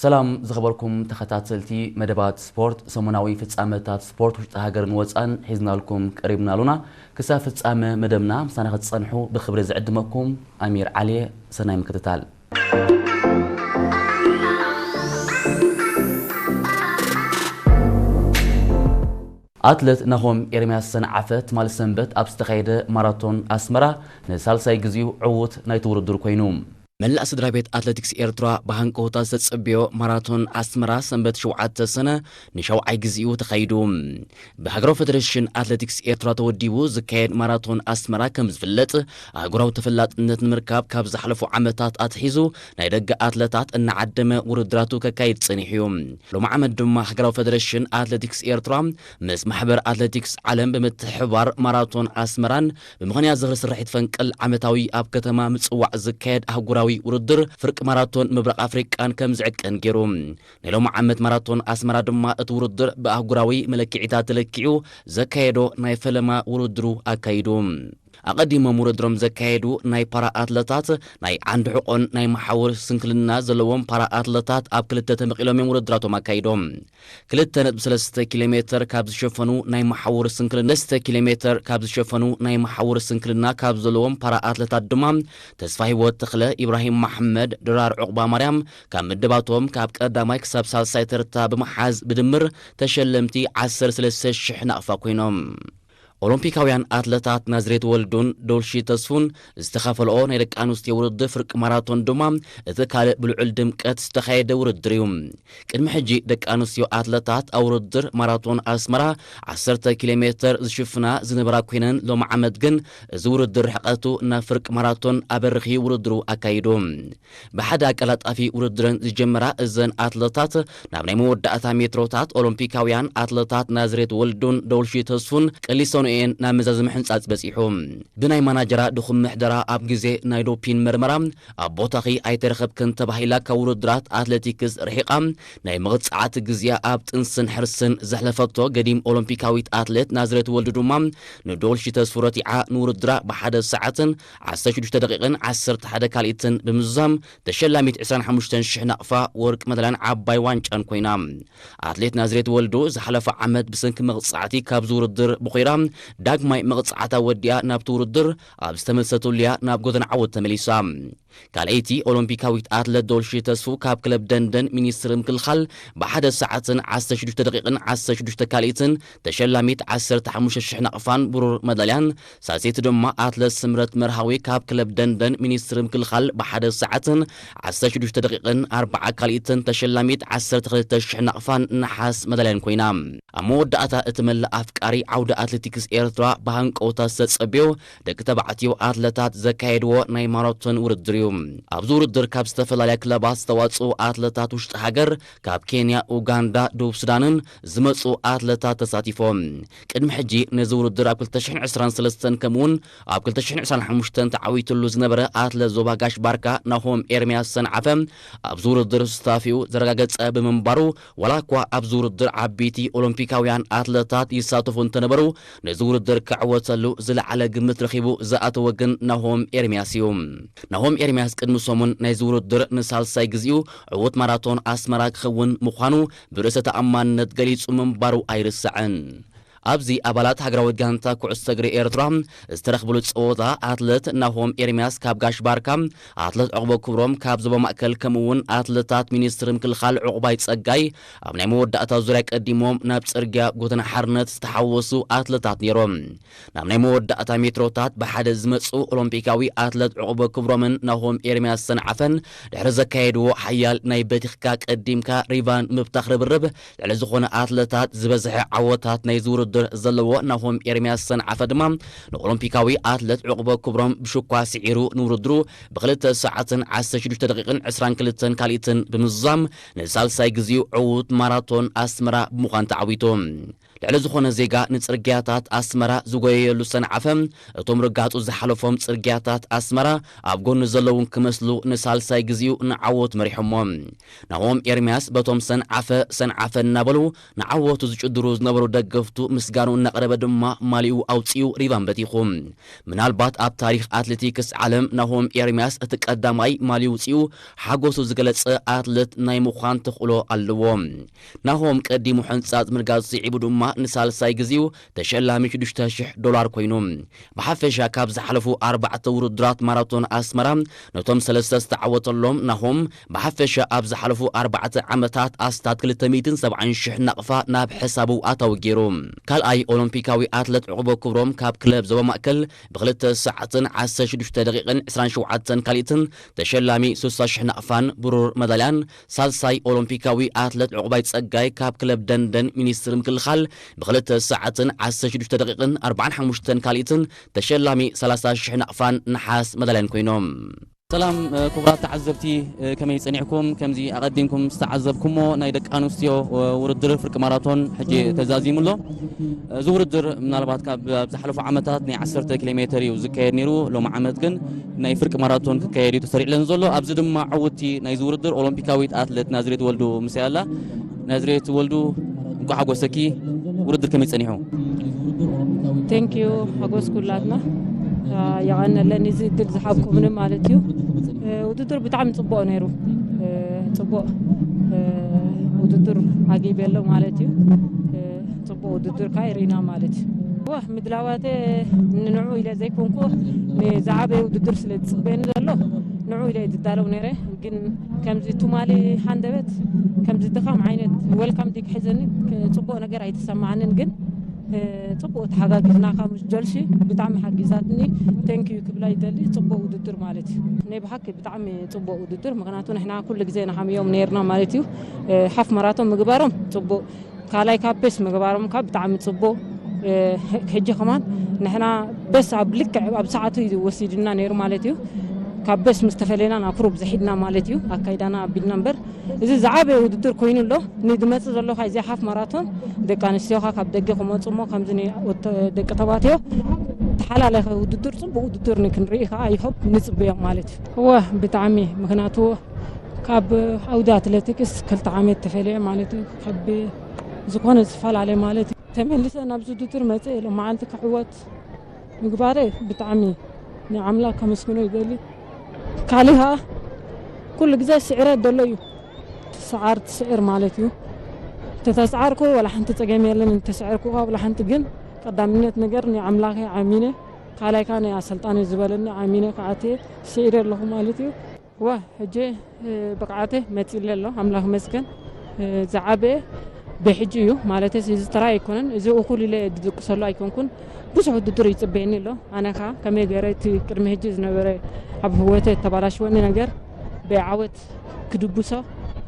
ሰላም ዝኸበርኩም ተኸታተልቲ መደባት ስፖርት፣ ሰሙናዊ ፍጻመታት ስፖርት ውሽጢ ሃገርን ወጻን ሒዝናልኩም ቀሪብና ኣሉና። ክሳብ ፍጻመ መደብና ምሳና ክትጸንሑ ብኽብሪ ዝዕድመኩም ኣሚር ዓሊ እየ። ሰናይ ምክትታል። ኣትለት ናሆም ኤርምያስ ሰንዓፈ ትማሊ ሰንበት ኣብ ዝተኻየደ ማራቶን ኣስመራ ንሳልሳይ ግዜኡ ዕዉት ናይቲ ውድድር ኮይኑ። መላእ ስድራ ቤት ኣትሌቲክስ ኤርትራ ብሃንቀውታ ዝተጸብዮ ማራቶን ኣስመራ ሰንበት ሸውዓተ ሰነ ንሻውዓይ ግዜኡ ተኻይዱ። ብሃገራዊ ፌደሬሽን ኣትሌቲክስ ኤርትራ ተወዲቡ ዝካየድ ማራቶን ኣስመራ ከም ዝፍለጥ ኣህጉራዊ ተፈላጥነት ንምርካብ ካብ ዝሓለፉ ዓመታት ኣትሒዙ ናይ ደገ ኣትለታት እናዓደመ ውድድራቱ ከካይድ ጸኒሑ እዩ። ሎሚ ዓመት ድማ ሃገራዊ ፌደሬሽን ኣትሌቲክስ ኤርትራ ምስ ማሕበር ኣትሌቲክስ ዓለም ብምትሕብባር ማራቶን ኣስመራን ብምኽንያት ዝኽሪ ስርሒት ፈንቅል ዓመታዊ ኣብ ከተማ ምጽዋዕ ዝካየድ ኣህጉራዊ ውድድር ፍርቂ ማራቶን ምብራቕ ኣፍሪቃን ከም ዝዕቀን ገይሩ። ናይ ሎሚ ዓመት ማራቶን ኣስመራ ድማ እቲ ውድድር ብኣህጉራዊ መለክዒታት ተለኪዑ ዘካየዶ ናይ ፈለማ ውድድሩ ኣካይዱ። ኣቐዲሞም ውድድሮም ዘካየዱ ናይ ፓራ ኣትለታት ናይ ዓንዲ ሕቖን ናይ መሓውር ስንክልና ዘለዎም ፓራ ኣትለታት ኣብ ክልተ ተመቒሎም እዮም ውድድራቶም ኣካይዶም። ክልተ ነጥቢ ሰለስተ ኪሎ ሜትር ካብ ዝሸፈኑ ናይ መሓውር ስንክልና፣ ሰለስተ ኪሎ ሜትር ካብ ዝሸፈኑ ናይ መሓውር ስንክልና ካብ ዘለዎም ፓራ ኣትለታት ድማ ተስፋ ህይወት ተኽለ፣ ኢብራሂም መሓመድ፣ ድራር ዑቕባ ማርያም ካብ ምድባቶም ካብ ቀዳማይ ክሳብ ሳልሳይ ተርታ ብምሓዝ ብድምር ተሸለምቲ ዓሰርተ ሰለስተ ሽሕ ናቕፋ ኮይኖም። ኦሎምፒካውያን ኣትለታት ናዝሬት ወልዱን ዶልሺ ተስፉን ዝተኻፈልኦ ናይ ደቂ ኣንስትዮ ውድድር ፍርቂ ማራቶን ድማ እቲ ካልእ ብልዑል ድምቀት ዝተኻየደ ውድድር እዩ። ቅድሚ ሕጂ ደቂ ኣንስትዮ ኣትለታት ኣብ ውድድር ማራቶን ኣስመራ ዓሰርተ ኪሎ ሜትር ዝሽፍና ዝነበራ ኮይነን፣ ሎሚ ዓመት ግን እዚ ውድድር ርሕቀቱ ናብ ፍርቂ ማራቶን ኣበርኺ ውድድሩ ኣካይዱ። ብሓደ ኣቀላጣፊ ውድድረን ዝጀመራ እዘን ኣትለታት ናብ ናይ መወዳእታ ሜትሮታት ኦሎምፒካውያን ኣትለታት ናዝሬት ወልዱን ዶልሺ ተስፉን ቀሊሰንኦ እየን ናብ መዛዘሚ ሕንጻጽ በጺሑ። ብናይ ማናጀራ ድኹም ምሕደራ ኣብ ግዜ ናይ ዶፒን መርመራ ኣብ ቦታኺ ኣይተረኸብክን ተባሂላ ካብ ውድድራት ኣትሌቲክስ ርሒቓ ናይ መቕጻዕቲ ግዜኣ ኣብ ጥንስን ሕርስን ዘሕለፈቶ ገዲም ኦሎምፒካዊት ኣትሌት ናዝሬት ወልዱ ድማ ንዶልሺ ተስፉ ረቲዓ ንውድድራ ብሓደ ሰዓትን ዓሰርተ ሽዱሽተ ደቂቕን ዓሰርተ ሓደ ካልኢትን ብምዝዛም ተሸላሚት ዕስራን ሓሙሽተን ሽሕ ናቕፋ ወርቂ መዳልያን ዓባይ ዋንጫን ኮይና። ኣትሌት ናዝሬት ወልዱ ዝሓለፈ ዓመት ብሰንኪ መቕጻዕቲ ካብዚ ውድድር ብኾይራ ዳግማይ መቕጻዕታ ወዲኣ ናብቲ ውድድር ኣብ ዝተመልሰትሉ እያ ናብ ጎደና ዓወት ተመሊሳ። ካልኣይቲ ኦሎምፒካዊት ኣትለት ዶልሺ ተስፉ ካብ ክለብ ደንደን ሚኒስትሪ ምክልኻል ብሓደ ሰዓትን ዓሰርተ ሽዱሽተ ደቂቕን ዓሰርተ ሽዱሽተ ካልኢትን ተሸላሚት ዓሰርተ ሓሙሽተ ሽሕ ናቕፋን ብሩር መዳልያን፣ ሳልሰይቲ ድማ ኣትለት ስምረት መርሃዊ ካብ ክለብ ደንደን ሚኒስትሪ ምክልኻል ብሓደ ሰዓትን ዓሰርተ ሽዱሽተ ደቂቕን ኣርብዓ ካልኢትን ተሸላሚት ዓሰርተ ክልተ ሽሕ ናቕፋን ነሓስ መዳልያን ኮይና። ኣብ መወዳእታ እቲ መላእ ኣፍቃሪ ዓውዲ ኣትሌቲክስ ኤርትራ ብሃንቀውታ ዝተጸብዮ ደቂ ተባዕትዮ ኣትለታት ዘካየድዎ ናይ ማራቶን ውድድር እዩ። ኣብዚ ውድድር ካብ ዝተፈላለያ ክለባት ዝተዋጽኡ ኣትለታት ውሽጢ ሃገር፣ ካብ ኬንያ፣ ኡጋንዳ፣ ደቡብ ሱዳንን ዝመጹ ኣትለታት ተሳቲፎም። ቅድሚ ሕጂ ነዚ ውድድር ኣብ ክልተ ሽሕን ዕስራን ሰለስተን ከምኡውን ኣብ ክልተ ሽሕን ዕስራን ሓሙሽተን ተዓዊትሉ ዝነበረ ኣትለት ዞባ ጋሽ ባርካ ናሆም ኤርምያስ ሰንዓፈ ኣብዚ ውድድር ስታፊኡ ዘረጋገጸ ብምንባሩ፣ ዋላ እኳ ኣብዚ ውድድር ዓበይቲ ኦሎምፒካውያን ኣትለታት ይሳተፉ እንተነበሩ፣ ነዚ ውድድር ክዕወተሉ ዝለዓለ ግምት ረኺቡ ዝኣተወ ግን ናሆም ኤርምያስ እዩ። ናሆም ኤርምያስ ቅድሚ ሰሙን ናይዚ ውድድር ንሳልሳይ ግዜኡ ዕዉት ማራቶን ኣስመራ ክኸውን ምዃኑ ብርእሰ ተኣማንነት ገሊጹ ምንባሩ ኣይርስዕን። ኣብዚ ኣባላት ሃገራዊት ጋንታ ኩዕሶ እግሪ ኤርትራ ዝተረኽብሉ ጸወታ ኣትለት ናሆም ኤርምያስ ካብ ጋሽ ባርካ፣ ኣትለት ዕቕቦ ክብሮም ካብ ዞባ ማእከል ከምኡ እውን ኣትለታት ሚኒስትሪ ምክልኻል ዕቑባይ ጸጋይ ኣብ ናይ መወዳእታ ዙርያ ቀዲሞም ናብ ጽርግያ ጎተና ሓርነት ዝተሓወሱ ኣትለታት ነይሮም። ናብ ናይ መወዳእታ ሜትሮታት ብሓደ ዝመጹ ኦሎምፒካዊ ኣትለት ዕቑቦ ክብሮምን ናሆም ኤርምያስ ሰንዓፈን ድሕሪ ዘካየድዎ ሓያል ናይ በቲኽካ ቀዲምካ ሪቫን ምብታኽ ርብርብ ልዕሊ ዝኾነ ኣትለታት ዝበዝሐ ዓወታት ናይዚ ውድድር ዘለዎ ናሆም ኤርምያስ ሰንዓፈ ድማ ንኦሎምፒካዊ ኣትለት ዕቑቦ ክብሮም ብሽኳ ስዒሩ ንውድድሩ ብክልተ ሰዓትን ዓሰርተ ሽዱሽተ ደቂቕን ዕስራን ክልተን ካልኢትን ብምዝዛም ንሳልሳይ ግዜኡ ዕዉት ማራቶን ኣስመራ ብምዃን ተዓዊቱ። ልዕሊ ዝኾነ ዜጋ ንጽርግያታት ኣስመራ ዝጎየየሉ ሰንዓፈ፣ እቶም ርጋጹ ዝሓለፎም ጽርግያታት ኣስመራ ኣብ ጎኒ ዘለውን ክመስሉ ንሳልሳይ ግዜኡ ንዓወት መሪሖሞ። ናሆም ኤርምያስ በቶም ሰንዓፈ ሰንዓፈ እናበሉ ንዓወቱ ዝጭድሩ ዝነበሩ ደገፍቱ ምስጋኑ እናቕረበ ድማ ማሊኡ ኣውጺኡ ሪቫን በቲኹ። ምናልባት ኣብ ታሪኽ ኣትሌቲክስ ዓለም ናሆም ኤርምያስ እቲ ቀዳማይ ማሊኡ ውጺኡ ሓጎሱ ዝገለጸ ኣትሌት ናይ ምዃን ተኽእሎ ኣለዎ። ናሆም ቀዲሙ ሕንጻጽ ምርጋጹ ስዒቡ ድማ ንሳልሳይ ግዜኡ ተሸላሚ ሽዱሽተ ሽሕ ዶላር ኮይኑ። ብሓፈሻ ካብ ዝሓለፉ ኣርባዕተ ውድድራት ማራቶን ኣስመራ ነቶም ሰለስተ ዝተዓወተሎም ናሆም ብሓፈሻ ኣብ ዝሓለፉ ኣርባዕተ ዓመታት ኣስታት ክልተ ሚእትን ሰብዓን ሽሕ ናቕፋ ናብ ሕሳቡ ኣታዊ ገይሩ። ካልኣይ ኦሎምፒካዊ ኣትለት ዕቑቦ ክብሮም ካብ ክለብ ዞባ ማእከል ብክልተ ሰዓትን ዓሰርተ ሽዱሽተ ደቂቕን ዕስራን ሸውዓተን ካልኢትን ተሸላሚ ስሳ ሽሕ ናቕፋን ብሩር መዳልያን፣ ሳልሳይ ኦሎምፒካዊ ኣትለት ዕቑባይ ጸጋይ ካብ ክለብ ደንደን ሚኒስትሪ ምክልኻል ብክልተ ሰዓትን ዓሰርተ ሽዱሽተ ደቂቕን ኣርባዓን ሓሙሽተን ካልኢትን ተሸላሚ ሰላሳ ሽሕ ናቕፋን ነሓስ መዳልያን ኮይኖም። ሰላም ክቡራት ተዓዘብቲ፣ ከመይ ጸኒሕኩም? ከምዚ ኣቐዲምኩም ዝተዓዘብኩሞ ናይ ደቂ ኣንስትዮ ውድድር ፍርቂ ማራቶን ሕጂ ተዛዚሙ ኣሎ። እዚ ውድድር ምናልባት ካብ ኣብ ዝሓለፉ ዓመታት ናይ ዓሰርተ ኪሎ ሜተር እዩ ዝካየድ ነይሩ። ሎም ዓመት ግን ናይ ፍርቂ ማራቶን ክካየድ እዩ ተሰሪዕለን ዘሎ። ኣብዚ ድማ ዕውቲ ናይዚ ውድድር ኦሎምፒካዊት ኣትሌት ናዝሬት ወልዱ ምስያ ኣላ። ናዝሬት ወልዱ፣ እንኳዕ ሓጎሰኪ። ውድድር ከመይ ጸኒሑ? ቴንኪዩ፣ ሓጎስ ኩላትና። የቐነለኒ እዚ እድል ዝሃብኩምኒ ማለት እዩ። ውድድር ብጣዕሚ ጽቡቕ ነይሩ። ጽቡቕ ውድድር ኣጊበ ኣሎ ማለት እዩ። ጽቡቕ ውድድር ከዓ ይርኢና ማለት እዩ። ዋ፣ ምድላዋተ ንንዑ ኢለ ዘይኮንኩ፣ ንዝዓበየ ውድድር ስለ ዝጽበየኒ ዘሎ ንዑ ኢለ ዝዳለው ነይረ። ግን ከምዚ ትማሊ ሃንደበት ከምዚ ድኻም ዓይነት ወልካም ዲግ ሒዘኒ፣ ጽቡቕ ነገር ኣይተሰማዓንን። ግን ጽቡቕ ተሓጋጊዝና ካብ ጀልሲ ብጣዕሚ ሓጊዛትኒ። ቴንኪዩ ክብላ ይደሊ። ጽቡቕ ውድድር ማለት እዩ። ናይ ብሓቂ ብጣዕሚ ጽቡቕ ውድድር፣ ምክንያቱ ንሕና ኩሉ ግዜ ንሓምዮም ነይርና ማለት እዩ። ሓፍ ማራቶን ምግባሮም ጽቡቕ፣ ካልኣይ ካብ ፔስ ምግባሮም ካብ ብጣዕሚ ጽቡቕ። ሕጂ ከማን ንሕና በስ ኣብ ልክዕ ኣብ ሰዓቱ እዩ ወሲድና ነይሩ ማለት እዩ። ካብ በስ ምስ ተፈለና ናብ ክሩብ ዝሒድና ማለት እዩ። ኣካይዳና ኣቢልና እምበር እዚ ዝዓበየ ውድድር ኮይኑ ኣሎ። ንድመጽእ ዘሎ ካብ እዚ ሓፍ ማራቶን ደቂ ኣንስትዮኻ ካብ ደገ ክመጹ እሞ ከምዚ ናይ ወተ- ደቂ ተባትዮ ተሓላለኸ ውድድር ጽቡቕ ውድድር ንክንርኢ ከዓ ይሆብ ንጽበዮም ማለት እዩ። እወ ብጣዕሚ፣ ምክንያቱ ካብ ዓውዲ ኣትሌቲክስ ክልተ ዓመት ተፈልየ ማለት እዩ። ካብ ዝኾነ ዝፈላለ ማለት እዩ። ተመልሰ ናብዚ ውድድር መጽእ ኢለ መዓልቲ ክዕወት ምግባረ ብጣዕሚ ንኣምላኽ ከመስግኖ ይደሊ። ካልእ ከዓ ኩሉ ግዜ ስዕረት ዘሎ እዩ። ትስዓር ትስዕር ማለት እዩ። እንተተስዓርኩ ዋላ ሓንቲ ጸገም የለን፣ እንተስዐርኩ ከዓ ዋላ ሓንቲ። ግን ቀዳምነት ነገር ንኣምላኸ ኣሚነ፣ ካልኣይ ከዓ ናይ ኣሰልጣኒ ዝበለኒ ኣሚነ ክኣትየ ስዒረ ኣለኹ ማለት እዩ። ዋ ሕጂ ብቕዓተ መጺለ ኣሎ ኣምላኽ መስገን። ዝዓበየ ብሕጂ እዩ ማለት እዚ ጥራይ ኣይኮነን። እዚ እኹል ኢለ ዝድቅሰሉ ኣይኮንኩን። ብዙሕ ውድድር ይጽበየኒ ኣሎ። ኣነ ከዓ ከመይ ገይረ እቲ ቅድሚ ሕጂ ዝነበረ ኣብ ህይወተ ተባላሽወኒ ነገር ብዓወት ክድብሶ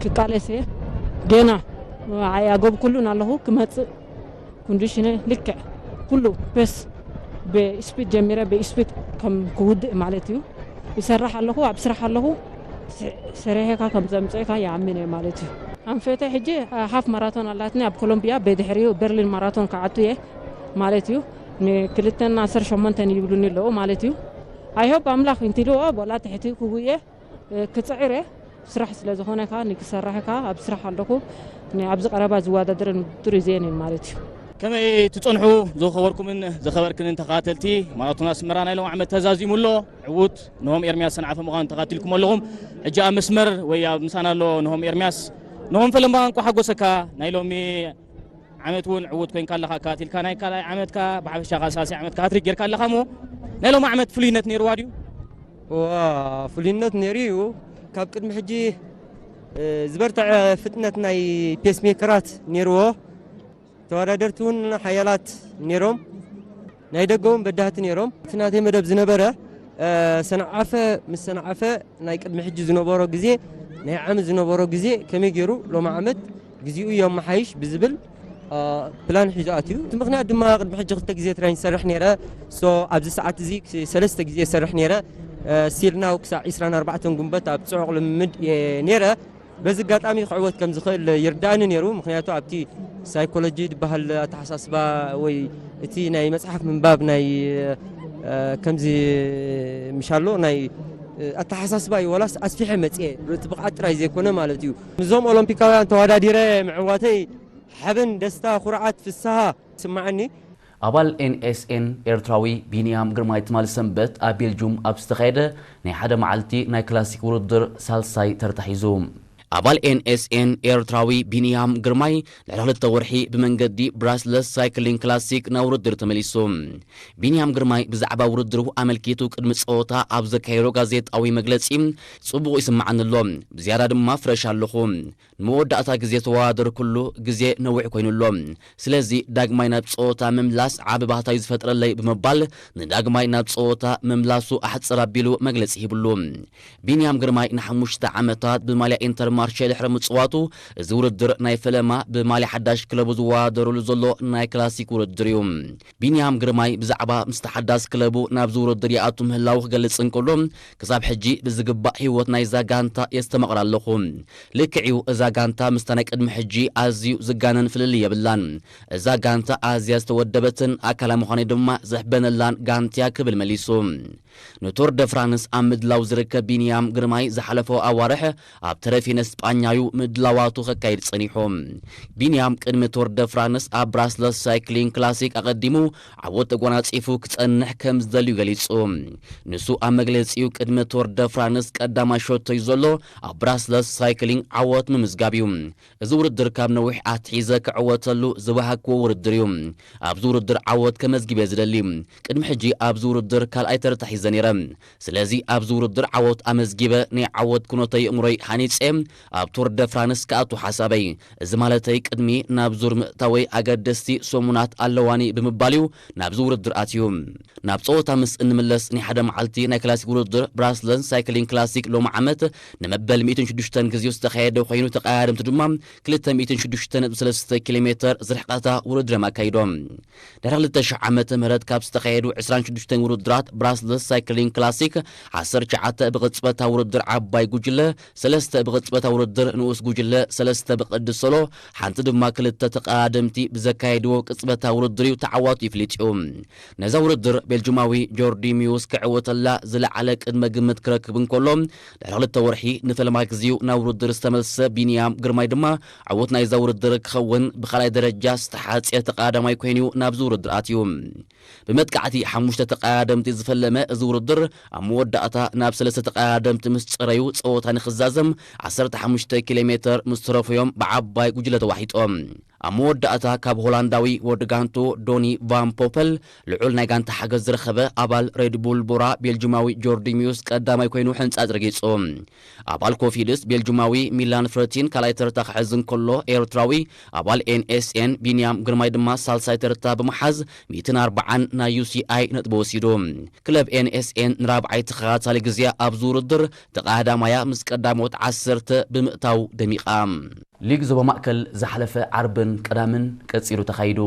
ክቃለስ እየ። ገና ኣያገብኩሉን ኣለኹ ክመጽእ ኮንዲሽነ ልክዕ ኩሉ ፔስ ብስፒድ ጀሚረ ብስፒድ ከም ክውድእ ማለት እዩ። ይሰርሕ ኣለኹ፣ ኣብ ስራሕ ኣለኹ። ሰሪሐካ ከም ዘምፀካ ይኣምን እየ ማለት እዩ። ኣንፈተ ሕጂ ሃፍ ማራቶን ኣላትኒ ኣብ ኮሎምቢያ፣ ብድሕሪኡ በርሊን ማራቶን ክኣቱ እየ ማለት እዩ። ንክልተን ዓሰርተ ሸሞንተን ይብሉኒ ኣለዉ ማለት እዩ። ኣይሆብ ኣምላኽ እንቲልዎ ቦላ ትሕቲ ክጉየ ክፅዕር እየ። ስራሕ ስለ ዝኾነ ከዓ ንክሰርሕ ከዓ ኣብ ስራሕ ኣለኹ። ኣብዚ ቀረባ ዝወዳደረን ውድድር እዚአን እየን ማለት እዩ። ከመይ ትጸንሑ ዝኸበርኩምን ዝኸበርክንን ተኸታተልቲ ማራቶን ኣስመራ ናይ ሎም ዓመት ተዛዚሙ ኣሎ። ዕዉት ንሆም ኤርምያስ ሰንዓፈ ምዃኑ ተኸታቲልኩም ኣለኹም። ሕጂ ኣብ መስመር ወይ ኣብ ምሳና ኣሎ ንሆም ኤርምያስ። ንሆም ፈለማ እንኳዕ ሓጎሰካ ናይ ሎሚ ዓመት እውን ዕዉት ኮይንካ ኣለኻ ኣካታቲልካ ናይ ካልኣይ ዓመትካ ብሓፈሻ ከዓ ሳልሳይ ዓመትካ ሃትሪክ ጌርካ ኣለኻ እሞ ናይ ሎም ዓመት ፍሉይነት ነይርዋ ድዩ? እዋ ፍሉይነት ነይሩ እዩ። ካብ ቅድሚ ሕጂ ዝበርትዐ ፍጥነት ናይ ፔስሜከራት ነይርዎ። ተወዳደርቲ እውን ሓያላት ነይሮም። ናይ ደገ እውን በዳህቲ ነይሮም። እቲ ናተይ መደብ ዝነበረ ሰንዓፈ ምስ ሰንዓፈ ናይ ቅድሚ ሕጂ ዝነበሮ ግዜ ናይ ዓመት ዝነበሮ ግዜ ከመይ ገይሩ ሎሚ ዓመት ግዜኡ የመሓይሽ ብዝብል ፕላን ሒዙ ኣትዩ። እቲ ምኽንያት ድማ ቅድሚ ሕጂ ክልተ ግዜ ትሬን ይሰርሕ ነይረ። ሶ ኣብዚ ሰዓት እዚ ሰለስተ ግዜ ይሰርሕ ነይረ። ሲል ናው ክሳዕ ዕስራን ኣርባዕተን ጉንበት ኣብ ጽዑቕ ልምምድ እየ ነይረ። በዚ ኣጋጣሚ ክዕወት ከም ዝኽእል ይርዳእኒ ነይሩ። ምኽንያቱ ኣብቲ ሳይኮሎጂ ዝበሃል ኣተሓሳስባ ወይ እቲ ናይ መጽሓፍ ምንባብ ናይ፣ እ፣ ከምዚ ምሻሎ ናይ፣ እ፣ ኣተሓሳስባ እዩ፣ ዋላስ ኣስፊሐ መጽኤ፣ እቲ ብቕዓት ጥራይ ዘይኮነ ማለት እዩ። ምስዞም ኦሎምፒካውያን ተወዳዲረ ምዕዋተይ ሓበን፣ ደስታ፣ ኩርዓት፣ ፍስሃ ይስምዓኒ። ኣባል ኤንኤስኤን ኤርትራዊ ቢንያም ግርማይ ትማሊ ሰንበት ኣብ ቤልጁም ኣብ ዝተኻየደ ናይ ሓደ መዓልቲ ናይ ክላሲክ ውድድር ሳልሳይ ተርታ ሒዙ። ኣባል ኤንኤስኤን ኤርትራዊ ቢንያም ግርማይ ድሕሪ ክልተ ወርሒ ብመንገዲ ብራስለስ ሳይክሊንግ ክላሲክ ናብ ውድድር ተመሊሱ። ቢንያም ግርማይ ብዛዕባ ውድድሩ ኣመልኪቱ ቅድሚ ጸወታ ኣብ ዘካየዶ ጋዜጣዊ መግለጺ፣ ጽቡቕ ይስምዓኒ ኣሎ፣ ብዝያዳ ድማ ፍረሽ ኣለኹ። ንመወዳእታ ግዜ ተወዳደርኩሉ ግዜ ነዊሕ ኮይኑ ኣሎ። ስለዚ ዳግማይ ናብ ጸወታ ምምላስ ዓቢ ባህታ እዩ ዝፈጥረለይ ብምባል ንዳግማይ ናብ ጸወታ ምምላሱ ኣሕጽር ኣቢሉ መግለጺ ሂብሉ። ቢንያም ግርማይ ንሓሙሽተ ዓመታት ብማልያ ኢንተርማርሼ ድሕሪ ምጽዋቱ፣ እዚ ውድድር ናይ ፈለማ ብማልያ ሓዳሽ ክለቡ ዝወዳደረሉ ዘሎ ናይ ክላሲክ ውድድር እዩ። ቢንያም ግርማይ ብዛዕባ ምስቲ ሓዳስ ክለቡ ናብዚ ውድድር ይኣቱ ምህላዉ ክገልጽ እንከሎ፣ ክሳብ ሕጂ ብዝግባእ ህይወት ናይዛ ጋንታ የስተማቕር ኣለኹ። ልክዕ እዩ፣ እዛ ጋንታ ምስታ ናይ ቅድሚ ሕጂ ኣዝዩ ዝጋነን ፍልልይ የብላን። እዛ ጋንታ ኣዝያ ዝተወደበትን ኣካላ ምዃነይ ድማ ዘሕበነላን ጋንትያ ክብል መሊሱ። ንቱር ደ ፍራንስ ኣብ ምድላው ዝርከብ ቢንያም ግርማይ ዝሓለፈ ኣዋርሕ ኣብ ተረፊነ ስጳኛዩ ምድላዋቱ ከካይድ ጸኒሑ። ቢንያም ቅድሚ ቱር ደ ፍራንስ ኣብ ብራስለስ ሳይክሊንግ ክላሲክ ኣቐዲሙ ዓወት ተጓናጺፉ ክጸንሕ ከም ዝደልዩ ገሊጹ። ንሱ ኣብ መግለጺኡ ቅድሚ ቱር ደ ፍራንስ ቀዳማይ ሸቶዩ ዘሎ ኣብ ብራስለስ ሳይክሊንግ ዓወት ምምዝጋብ እዩ። እዚ ውድድር ካብ ነዊሕ ኣትሒዘ ክዕወተሉ ዝወሃክዎ ውድድር እዩ። ኣብዚ ውድድር ዓወት ከመዝጊበ ዝደሊ። ቅድሚ ሕጂ ኣብዚ ውድድር ካልኣይ ተርታ ሒዘ ነይረ። ስለዚ ኣብዚ ውድድር ዓወት ኣመዝጊበ ናይ ዓወት ኩነተይ እምሮይ ሃኒጸ ኣብ ቱር ደ ፍራንስ ክኣቱ ሓሳበይ። እዚ ማለተይ ቅድሚ ናብ ዙር ምእታወይ ኣገደስቲ ሰሙናት ኣለዋኒ ብምባል እዩ ናብዚ ውድድር ኣትዩ። ናብ ጸወታ ምስ እንምለስ ናይ ሓደ መዓልቲ ናይ ክላሲክ ውድድር ብራስለስ ሳይክሊንግ ክላሲክ ሎሚ ዓመት ንመበል ሚእትን ሽዱሽተን ግዜኡ ዝተኻየደ ኮይኑ ተቐያደምቲ ድማ ክልተ ሚእትን ሽዱሽተ ነጥቢ ሰለስተ ኪሎ ሜተር ዝርሕቐታ ውድድር እዮም ኣካይዶም። ድሕሪ ክልተ ሽሕ ዓመተ ምህረት ካብ ዝተኻየዱ ዕስራን ሽዱሽተን ውድድራት ብራስለስ ሳይክሊንግ ክላሲክ ዓሰርተ ትሽዓተ ብቕጽበታ ውድድር ዓባይ ጉጅለ፣ ሰለስተ ብቕጽበታ ውድድር ንኡስ ጉጅለ፣ ሰለስተ ብቕዲ ሶሎ፣ ሓንቲ ድማ ክልተ ተቐዳደምቲ ብዘካየድዎ ቅጽበታ ውድድር እዩ ተዓዋቱ ይፍሊጥ እዩ። ነዛ ውድድር ቤልጁማዊ ጆርዲ ሚውስ ክዕወተላ ዝለዓለ ቅድመ ግምት ክረክብ እንከሎ፣ ድሕሪ ክልተ ወርሒ ንፈለማ ግዜኡ ናብ ውድድር ዝተመልሰ ቢንያም ግርማይ ድማ ዕዉት ናይዛ ውድድር ክኸውን ብኻልኣይ ደረጃ ዝተሓጽየ ተቐዳዳማይ ኮይኑ ናብዚ ውድድር ኣትዩ። ብመጥቃዕቲ ሓሙሽተ ተቐዳደምቲ ዝፈለመ እዚ ውድድር ኣብ መወዳእታ ናብ ሰለስተ ተቐዳደምቲ ምስ ጸረዩ ጸወታ ንኽዛዘም ዓሰርተ ሓሙሽተ ኪሎ ሜተር ምስ ተረፉ እዮም ብዓባይ ጉጅለ ተዋሒጦም። ኣብ መወዳእታ ካብ ሆላንዳዊ ወዲ ጋንቱ ዶኒ ቫን ፖፐል ልዑል ናይ ጋንታ ሓገዝ ዝረኸበ ኣባል ሬድቡል ቦራ ቤልጁማዊ ጆርዲ ሚውስ ቀዳማይ ኮይኑ ሕንጻጽ ረጊጹ። ኣባል ኮፊድስ ቤልጁማዊ ሚላን ፍረቲን ካልኣይ ተርታ ክሕዝ እንከሎ ኤርትራዊ ኣባል ኤንኤስኤን ቢንያም ግርማይ ድማ ሳልሳይ ተርታ ብምሓዝ ሚእትን ኣርባዓን ናይ ዩሲኣይ ነጥቢ ወሲዱ። ክለብ ኤንኤስኤን ንራብዓይ ተኸታታሊ ግዜ ኣብዚ ውድድር ተቐዳዳማያ ምስ ቀዳሞት ዓሰርተ ብምእታው ደሚቓ። ሊግ ዞባ ማእከል ዝሓለፈ ዓርብን ቀዳምን ቀጺሉ ተኻይዱ።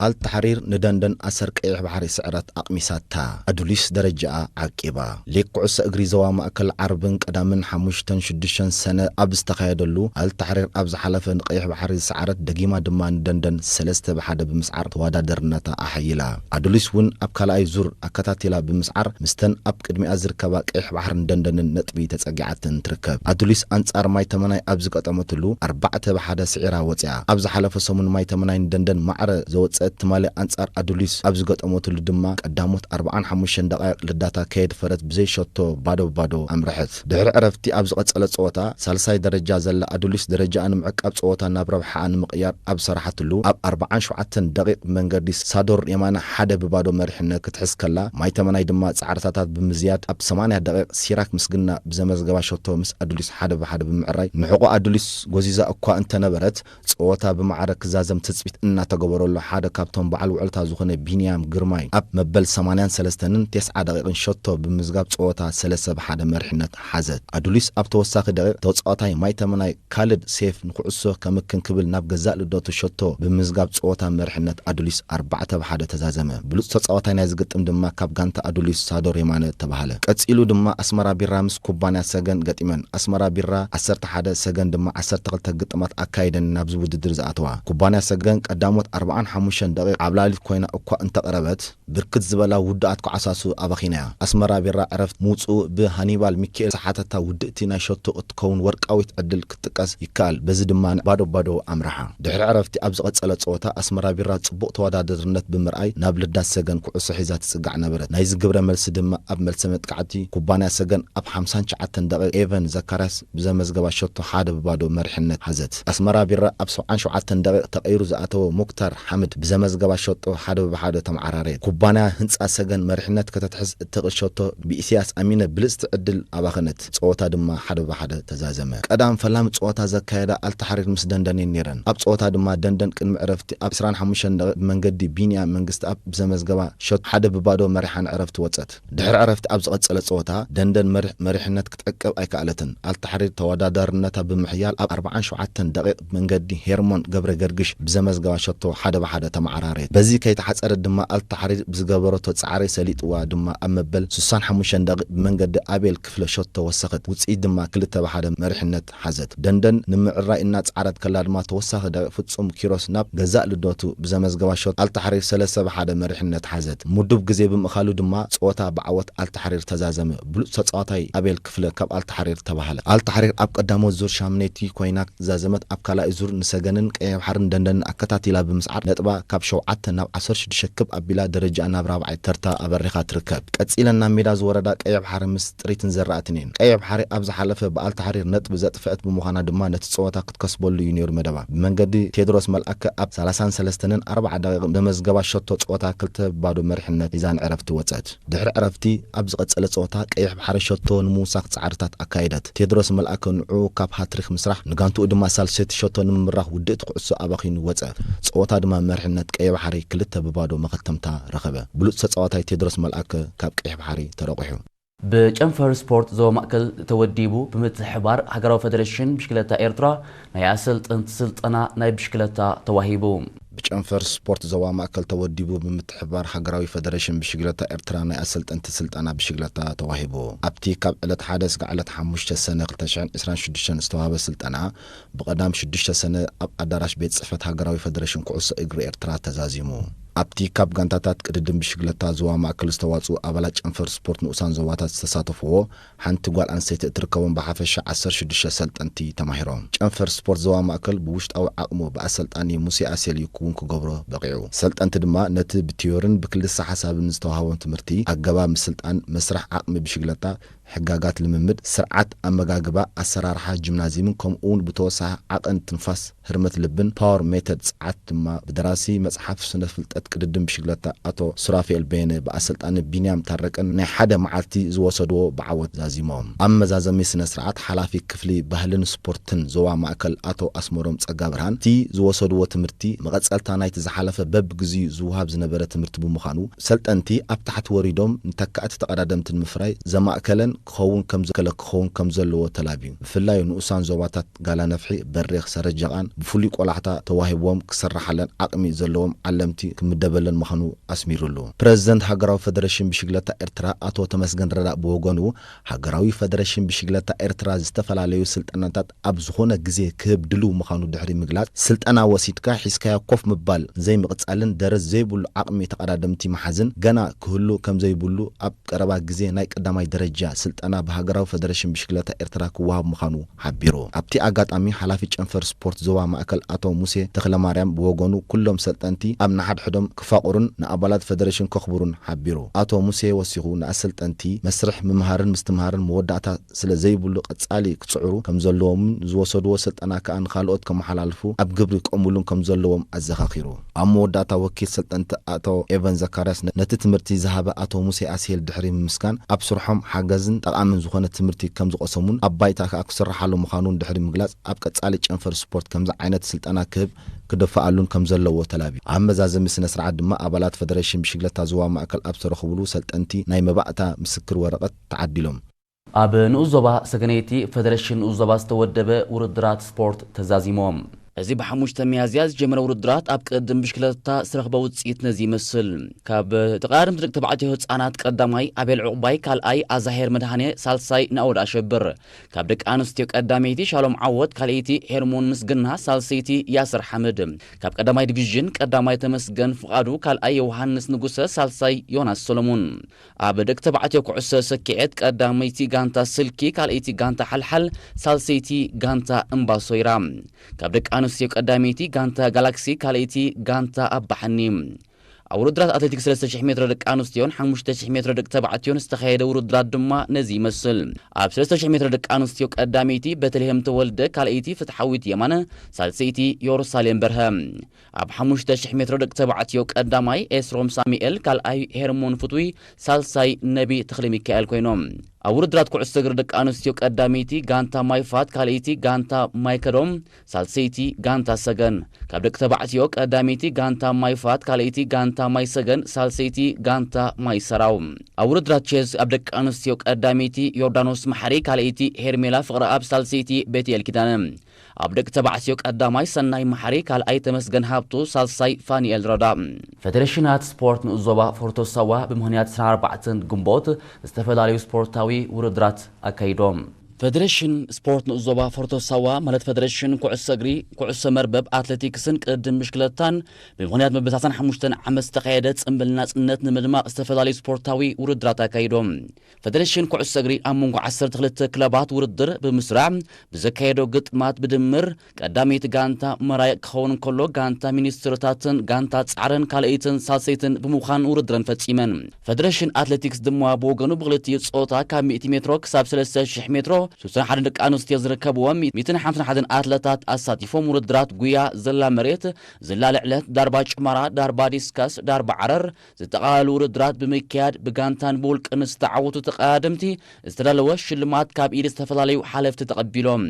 ኣልታሕሪር ንደንደን ኣሰር ቀይሕ ባሕሪ ስዕረት ኣቕሚሳታ። ኣዱሊስ ደረጃኣ ዓቂባ። ሊግ ኩዕሶ እግሪ ዞባ ማእከል ዓርብን ቀዳምን ሓሙሽተን ሽዱሽተን ሰነ ኣብ ዝተኻየደሉ ኣልታሕሪር ኣብ ዝሓለፈ ንቀይሕ ባሕሪ ዝሰዓረት ደጊማ ድማ ንደንደን ሰለስተ ብ ሓደ ብምስዓር ተወዳደርነታ ኣሐይላ። ኣዱሊስ እውን ኣብ ካልኣይ ዙር ኣከታቲላ ብምስዓር ምስተን ኣብ ቅድሚኣ ዝርከባ ቀይሕ ባሕርን ደንደንን ነጥቢ ተጸጊዓተን ትርከብ። ኣዱሊስ ኣንጻር ማይ ተመናይ ኣብ ዝገጠመትሉ ኣርባዕተ ብ ሓደ ስዒራ ወጺኣ። ኣብ ዝሓለፈ ሰሙን ማይ ተመናይ ንደንደን ማዕረ ዘወጸት ትማሊ ኣንጻር ኣዱሊስ ኣብ ዝገጠመትሉ ድማ ቀዳሞት ኣርባዓን ሓሙሽተን ደቓይቕ ልዳታ ከየድፈረት ብዘይ ሸቶ ባዶ ብባዶ ኣምረሐት። ድሕሪ ዕረፍቲ ኣብ ዝቐጸለ ጸወታ ሳልሳይ ደረጃ ዘላ ኣዱሊስ ደረጃኣ ንምዕቃብ ጸወታ ናብ ረብሓኣ ንምቕያር ኣብ ዝሰራሓትሉ ኣብ ኣርባዓን ሸውዓተን ደቒቕ ብመንገዲ ሳዶር የማነ ሓደ ብባዶ መሪሕነት ክትሕዝ ከላ ማይ ተመናይ ድማ ጻዕርታታት ብምዝያድ ኣብ ሰማንያ ደቒቕ ሲራክ ምስግና ብዘመዝገባ ሸቶ ምስ ኣዱሊስ ሓደ ብ ሓደ ብምዕራይ ንሕቖ ኣዱሊስ ጎዚዛ እኳ እንተነበረት ጸወታ ብማዕረ ክዛዘም ትጽቢት እናተገበረሉ ሓደ ካብቶም በዓል ውዕልታ ዝኾነ ቢንያም ግርማይ ኣብ መበል ሰማንያን ሰለስተን ተስዓ ደቂቕን ሸቶ ብምዝጋብ ጸወታ ሰለስተ ብ ሓደ መሪሕነት ሓዘት። ኣዱሊስ ኣብ ተወሳኺ ደቂቕ ተጻዋታይ ማይተመናይ ካልድ ሴፍ ንኩዕሶ ከምክን ክብል ናብ ገዛእ ልደቱ ሸቶ ብምዝጋብ ጸወታ መሪሕነት ኣዱሊስ ኣርባዕተ ብ ሓደ ተዛዘመ። ብሉጽ ተጻዋታይ ናይዚ ግጥም ድማ ካብ ጋንታ ኣዱሊስ ሳዶር የማነ ተባህለ። ቀጺሉ ድማ ኣስመራ ቢራ ምስ ኩባንያ ሰገን ገጢመን። ኣስመራ ቢራ ዓሰርተ ሓደ፣ ሰገን ድማ ዓሰርተ ክልተ ግጥማት ኣካይደን ናብዚ ውድድር ዝኣተዋ። ኩባንያ ሰገን ቀዳሞት ኣርባዓን ሓሙሽተን ደቂቕ ዓብላሊት ኮይና እኳ እንተቐረበት፣ ብርክት ዝበላ ውዱኣት ኮዓሳሱ ኣባኺናያ። ኣስመራ ቢራ ዕረፍቲ ምውጽኡ ብሃኒባል ሚካኤል ዝሓተታ ውድእቲ ናይ ሸቶ እትከውን ወርቃዊት ዕድል ክትጥቀስ ይከኣል። በዚ ድማ ባዶ ባዶ ኣምርሓ። ድሕሪ ዕረፍቲ ኣብ ዝቐጸለ ጸወታ ኣስመራ ቢራ ጽቡቕ ተወዳዳርነት ብምርኣይ ናብ ልዳት ሰገን ኩዕሶ ሒዛ ትጽጋዕ ነበረት። ናይዚ ግብረ መልሲ ድማ ኣብ መልሰ መጥቃዕቲ ኩባንያ ሰገን ኣብ ሓምሳን ትሽዓተን ደቂቕ ኤቨን ዘካርያስ ብዘመዝገባ ሸቶ ሓደ ብ ባዶ መሪሕነት ሓዘት። ኣስመራ ቢራ ኣብ ሰብዓን ሸውዓተን ደቂቕ ተቐይሩ ዝኣተወ ሙክታር ሓምድ ብዘመዝገባ ሸቶ ሓደ ብ ሓደ ተመዓራረየት። ኩባንያ ህንጻ ሰገን መሪሕነት ከተትሕዝ እትኽእል ሸቶ ብኢሳያስ ኣሚነ ብልጽቲ ዕድል ኣባኸነት። ጸወታ ድማ ሓደ ብ ሓደ ተዛዘመ። ቀዳም ፈላሚ ጸወታ ዘካየዳ ኣልታሕሪር ምስ ደንደን እየን ነይረን። ኣብ ጸወታ ድማ ደንደን ቅድሚ ዕረፍቲ ኣብ ዕስራን ሓሙሽተን ደቂቕ ብመንገዲ ቢንያም መንግስትኣብ ብዘመዝገባ ሸቶ ሓደ ብ ባዶ መሪሓ ንዕረፍቲ ወጸት። ድሕሪ ዕረፍቲ ኣብ ዝቐጸለ ጸወታ፣ ደንደን መሪሕ-፣ መሪሕነት ክትዕቅብ ኣይከኣለትን። ኣልታሕሪር ተወዳዳርነታ ብምሕያል ኣብ ኣርባዓን ሸውዓተን ደቂቕ ብመንገዲ ሄርሞን ገብረ ገርግሽ ብዘመዝገባ ሸቶ ሓደ ብ ሓደ ተመዓራረየት። በዚ ከይተሓጸረት ድማ ኣልታሕሪር ብዝገበረቶ ጻዕሪ ሰሊጥዋ ድማ ኣብ መበል ስሳን ሓሙሽተን ደቂቕ ብመንገዲ ኣቤል ክፍለ ሸቶ ወሰኸት። ውጽኢት ድማ ክልተ ብ ሓደ መሪሕነት ሓዘት። ደንደን ንምዕራይ እናጻዕረት ከላ ድማ ተወሳኺ ደቂቕ ፍጹም ኪሮስ ናብ ገዛእ ልደቱ ብዘመዝገባ ሸቶ ኣልታሕሪር ሰለስተ ብ ሓደ መሪሕነት ሓዘት። ምዱብ ግዜ ብምእኻሉ ድማ ጸወታ ብዓወት ኣልታሕሪር ተዛዘመ። ብሉጽ ተጻዋታይ ኣቤል ክፍለ ካብ ኣልታሕሪር ተባህለ። ኣልታሕሪር ኣብ ቀዳሞት ዙር ሻምነይቲ ኮይና ዛዘመት፣ ኣብ ካልኣይ ዙር ንሰገንን ቀይሕ ባሕርን ደንደንን ኣከታቲላ ብምስዓር ነጥባ ካብ ሸውዓተ ናብ ዓሰርተ ሽዱሽተ ክብ ኣቢላ ደረጃኣ ናብ ራብዓይ ተርታ ኣበሪኻ ትርከብ። ቀጺለን ናብ ሜዳ ዝወረዳ ቀይሕ ባሕሪ ምስ ጥሪትን ዘራእትን እየን። ቀይሕ ባሕሪ ኣብ ዝሓለፈ ብኣልታሕሪር ነጥቢ ዘጥፍአት ብምዃና ድማ ነቲ ጸወታ ክትከስበሉ እዩ ነይሩ መደባ። ብመንገዲ ቴድሮስ መልኣከ ኣብ ሰላሳን ሰለስተን ኣርባዓ ደቂቕ ዘመዝገባ ሸቶ ጸወታ ክልተ ባዶ መሪሕነት ሒዛ ንዕረፍቲ ወጸት። ድሕሪ ዕረፍቲ ኣብ ዝቐጸለ ጸወታ ቀይሕ ባሕሪ ሸቶ ንምውሳኽ ጻዕርታት ኣካየደት። ቴድሮስ መልኣከ ንዕኡ ካብ ሃትሪክ ምስራሕ ንጋንትኡ ድማ ሳልሰይቲ ሸቶ ንምምራኽ ውድእቲ ኩዕሶ ኣባኺኑ ወጸ። ጸወታ ድማ መሪሕነት ቀይሕ ባሕሪ ክልተ ብ ባዶ መኸተምታ ረኸበ። ብሉጽ ተጻዋታይ ቴድሮስ መልኣከ ካብ ቀይሕ ባሕሪ ተረቑሑ። ብጨንፈር ስፖርት ዞባ ማእከል ተወዲቡ ብምትሕብባር ሃገራዊ ፈደረሽን ብሽክለታ ኤርትራ ናይ ኣሰልጠንቲ ስልጠና ናይ ብሽክለታ ተዋሂቡ። ብጨንፈር ስፖርት ዞባ ማእከል ተወዲቡ ብምትሕብባር ሃገራዊ ፈደረሽን ብሽክለታ ኤርትራ ናይ ኣሰልጠንቲ ስልጠና ብሽክለታ ተዋሂቡ። ኣብቲ ካብ ዕለት ሓደ እስካዕ ዕለት ሓሙሽተ ሰነ ክልተ ሽሕን ዕስራን ሽዱሽተን ዝተዋህበ ስልጠና ብቐዳም ሽዱሽተ ሰነ ኣብ ኣዳራሽ ቤት ጽሕፈት ሃገራዊ ፈደረሽን ኩዕሶ እግሪ ኤርትራ ተዛዚሙ። ኣብቲ ካብ ጋንታታት ቅድድም ብሽክለታ ዞባ ማእከል ዝተዋጽኡ ኣባላት ጨንፈር ስፖርት ንኡሳን ዞባታት ዝተሳተፍዎ ሓንቲ ጓል ኣንስተይቲ እትርከቦም ብሓፈሻ ዓሰርተ ሽዱሽተ ሰልጠንቲ ተማሂሮም። ጨንፈር ስፖርት ዞባ ማእከል ብውሽጣዊ ዓቕሙ ብኣሰልጣኒ ሙሴ ኣሴል እዩ ክውን ክገብሮ በቒዑ። ሰልጠንቲ ድማ ነቲ ብቲዮርን ብክልሰ ሓሳብን ዝተዋህቦም ትምህርቲ፣ ኣገባብ ምስልጣን፣ መስርሕ ዓቕሚ ብሽግለታ፣ ሕጋጋት ልምምድ፣ ስርዓት ኣመጋግባ፣ ኣሰራርሓ ጂምናዚየምን ከምኡ እውን ብተወሳኺ ዓቐን ትንፋስ፣ ህርመት ልብን ፓወር ሜተድ ጸዓት ድማ ብደራሲ መጽሓፍ ስነ ፍልጠት ቅድድም ብሽግለታ ኣቶ ሱራፌል በየነ ብኣሰልጣኒ ቢንያም ታረቀን ናይ ሓደ መዓልቲ ዝወሰድዎ ብዓወት ዛዚሞም። ኣብ መዛዘሚ ስነ ስርዓት ሓላፊ ክፍሊ ባህልን ስፖርትን ዞባ ማእከል ኣቶ ኣስመሮም ጸጋብርሃን እቲ ዝወሰድዎ ትምህርቲ መቐጸልታ ናይቲ ዝሓለፈ በብግዚኡ ዝወሃብ ዝነበረ ትምህርቲ ብምዃኑ ሰልጠንቲ ኣብ ታሕቲ ወሪዶም ንተካእቲ ተቐዳደምቲ ንምፍራይ ዘማእከለን ክኸውን ከም ዝከለ ክኸውን ከም ዘለዎ ተላብዩ። ብፍላይ ንኡሳን ዞባታት ጋላ ነፍሒ፣ በሪኽ፣ ሰረጀቓን ብፍሉይ ቆላሕታ ተዋሂብዎም ክስርሓለን ዓቕሚ ዘለዎም ዓለምቲ ክምደበለን ምዃኑ ኣስሚሩሉ። ፕረዚደንት ሃገራዊ ፈደረሽን ብሽግለታ ኤርትራ ኣቶ ተመስገን ረዳእ ብወገኑ፣ ሃገራዊ ፈደረሽን ብሽግለታ ኤርትራ ዝተፈላለዩ ስልጠናታት ኣብ ዝኾነ ግዜ ክህብ ድሉው ምዃኑ ድሕሪ ምግላጽ፣ ስልጠና ወሲድካ ሒዝካዮ ኮፍ ምባል ዘይምቕጻልን ደረት ዘይብሉ ዓቕሚ ተቐዳደምቲ ምሓዝን ገና ክህሉ ከም ዘይብሉ ኣብ ቀረባ ግዜ ናይ ቀዳማይ ደረጃ ስልጠና ብሃገራዊ ፈደረሽን ብሽክለታ ኤርትራ ክወሃብ ምዃኑ ሓቢሩ። ኣብቲ ኣጋጣሚ ሓላፊ ጨንፈር ስፖርት ዞባ ማእከል ኣቶ ሙሴ ተኽለማርያም ብወገኑ፣ ኩሎም ሰልጠንቲ ኣብ ንሓድሕዶም ክፋቕሩን ንኣባላት ፈደረሽን ከኽብሩን ሓቢሩ። ኣቶ ሙሴ ወሲኹ፣ ንኣሰልጠንቲ መስርሕ ምምሃርን ምስትምሃርን መወዳእታ ስለ ዘይብሉ ቀጻሊ ክጽዕሩ ከም ዘለዎምን ዝወሰድዎ ስልጠና ከኣ ንኻልኦት ከመሓላልፉ ኣብ ግብሪ ከእምሉን ከም ዘለዎም ኣዘኻኺሩ። ኣብ መወዳእታ ወኪል ሰልጠንቲ ኣቶ ኤቨን ዘካርያስ ነ-፣ ነቲ ትምህርቲ ዝሃበ ኣቶ ሙሴ ኣስሄል ድሕሪ ምምስጋን ኣብ ስርሖም ሓገዝን ጠቓምን ዝኾነ ትምህርቲ ከም ዝቐሰሙን ኣብ ባይታ ከኣ ክስርሓሉ ምዃኑን ድሕሪ ምግላጽ፣ ኣብ ቀጻሊ ጨንፈር ስፖርት ከምዚ ዓይነት ስልጠና ክህብ ክድፍኣሉን ከም ዘለዎ ተላብዩ። ኣብ መዛዘሚ ስነ ስርዓት ድማ ኣባላት ፈደረሽን ብሽግለታ ዞባ ማእከል ኣብ ዝተረኽብሉ ሰልጠንቲ ናይ መባእታ ምስክር ወረቐት ተዓዲሎም። ኣብ ንኡስ ዞባ ሰገነይቲ ፈደረሽን ንኡስ ዞባ ዝተወደበ ውድድራት ስፖርት ተዛዚሞም። እዚ ብሓሙሽተ ሚያዝያ ዝጀመረ ውድድራት ኣብ ቅድም ብሽክለታ ዝተረኽበ ውፅኢት ነዚ ይመስል። ካብ ተቐዳደምቲ ደቂ ተባዕትዮ ህፃናት ቀዳማይ ኣቤል ዕቑባይ፣ ካልኣይ ኣዛሄር መድሃኔ፣ ሳልሳይ ናኦድ ኣሸብር። ካብ ደቂ ኣንስትዮ ቀዳመይቲ ሻሎም ዓወት፣ ካልኣይቲ ሄርሞን ምስግና፣ ሳልሰይቲ ያስር ሓምድ። ካብ ቀዳማይ ዲቪዥን ቀዳማይ ተመስገን ፍቓዱ፣ ካልኣይ ዮሃንስ ንጉሰ፣ ሳልሳይ ዮናስ ሰሎሞን። ኣብ ደቂ ተባዕትዮ ኩዕሶ ሰኪዔት ቀዳመይቲ ጋንታ ስልኪ፣ ካልኣይቲ ጋንታ ሓልሓል፣ ሳልሰይቲ ጋንታ እምባሶይራ። ካብ ደቂ ኣንስትዮ ቀዳመይቲ ጋንታ ጋላክሲ፣ ካልኣይቲ ጋንታ ኣባሓኒ። ኣብ ውድድራት ኣትሌቲክስ ሰለስተ ሽሕ ሜትሮ ደቂ ኣንስትዮን ሓሙሽተ ሽሕ ሜትሮ ደቂ ተባዕትዮን ዝተኻየደ ውድድራት ድማ ነዚ ይመስል። ኣብ ሰለስተ ሽሕ ሜትሮ ደቂ ኣንስትዮ ቀዳመይቲ ቤተልሔም ተወልደ፣ ካልኣይቲ ፍትሓዊት የማነ፣ ሳልሰይቲ የሩሳሌም በርሀ። ኣብ ሓሙሽተ ሽሕ ሜትሮ ደቂ ተባዕትዮ ቀዳማይ ኤስሮም ሳሙኤል፣ ካልኣይ ሄርሞን ፍትዊ፣ ሳልሳይ ነቢ ተኽለ ሚካኤል ኮይኖም። ኣብ ውድድራት ኩዕሶ እግሪ ደቂ ኣንስትዮ ቀዳመይቲ ጋንታ ማይፋት፣ ካልኣይቲ ጋንታ ማይከዶም፣ ሳልሰይቲ ጋንታ ሰገን። ካብ ደቂ ተባዕትዮ ቀዳመይቲ ጋንታ ማይፋት፣ ካልኣይቲ ጋንታ ማይሰገን፣ ሳልሰይቲ ጋንታ ማይሰራው። ኣብ ውድድራት ቼዝ ኣብ ደቂ ኣንስትዮ ቀዳመይቲ ዮርዳኖስ መሓሪ፣ ካልኣይቲ ሄርሜላ ፍቕረኣብ፣ ሳልሰይቲ ቤትኤል ኪዳነ። ኣብ ደቂ ተባዕትዮ ቀዳማይ ሰናይ መሓሪ፣ ካልኣይ ተመስገን ሃብቱ፣ ሳልሳይ ፋኒኤል ረዳ። ፈደሬሽናት ስፖርት ንኡስ ዞባ ፎርቶ ሳዋ ብምኽንያት ዕስራን ኣርባዕተን ግንቦት ዝተፈላለዩ ስፖርታዊ ውድድራት ኣካይዶም። ፈደሬሽን ስፖርት ንኡስ ዞባ ፎርቶ ሳዋ፣ ማለት ፈደሬሽን ኩዕሶ እግሪ፣ ኩዕሶ መርበብ፣ ኣትሌቲክስን ቅድም ብሽክለታን፣ ብምኽንያት መበል ሰላሳን ሓሙሽተን ዓመት ዝተኻየደ ጽምብል ናጽነት ንምድማቕ ዝተፈላለዩ ስፖርታዊ ውድድራት ኣካይዶም። ፈደሬሽን ኩዕሶ እግሪ ኣብ መንጎ ዓሰርተ ክልተ ክለባት ውድድር ብምስራዕ ብዘካየዶ ግጥማት ብድምር ቀዳመይቲ ጋንታ መራይ ክኸውን ከሎ፣ ጋንታ ሚኒስትርታትን ጋንታ ጻዕርን ካልኣይትን ሳልሰይትን ብምዃን ውድድረን ፈጺመን። ፈደሬሽን ኣትሌቲክስ ድማ ብወገኑ ብክልቲኡ ጾታ ካብ ሚእቲ ሜትሮ ክሳብ ሰለስተ ሽሕ ሜትሮ ሱሳን ሓደ ደቂ ኣንስትዮ ዝርከብዎም ሚእትን ሓምሳን ሓደን ኣትለታት ኣሳቲፎም ውድድራት ጉያ፣ ዘላ መሬት፣ ዝላ ልዕለት፣ ዳርባ ጭማራ፣ ዳርባ ዲስካስ፣ ዳርባ ዓረር፣ ዘጠቓለሉ ውድድራት ብምክያድ ብጋንታን ብውልቅን ዝተዓወቱ ተቐዳደምቲ ዝተዳለወ ሽልማት ካብ ኢድ ዝተፈላለዩ ሓለፍቲ ተቐቢሎም።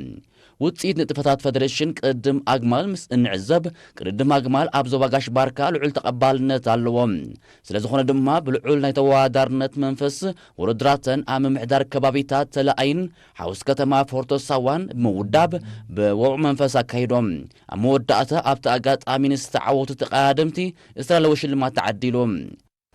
ውፅኢት ንጥፈታት ፈደሬሽን ቅድድም ኣግማል ምስ እንዕዘብ፣ ቅድድም ኣግማል ኣብ ዞባ ጋሽ ባርካ ልዑል ተቐባልነት ኣለዎ። ስለ ዝኾነ ድማ ብልዑል ናይ ተወዳዳርነት መንፈስ ውድድራተን ኣብ ምምሕዳር ከባቢታት ተለኣይን ሓውስ ከተማ ፎርቶ ሳዋን ብምውዳብ ብወቑ መንፈስ ኣካይዶም። ኣብ መወዳእታ ኣብቲ ኣጋጣሚ ንዝተዓወቱ ተቐዳደምቲ ዝተዳለወ ሽልማት ተዓዲሉ።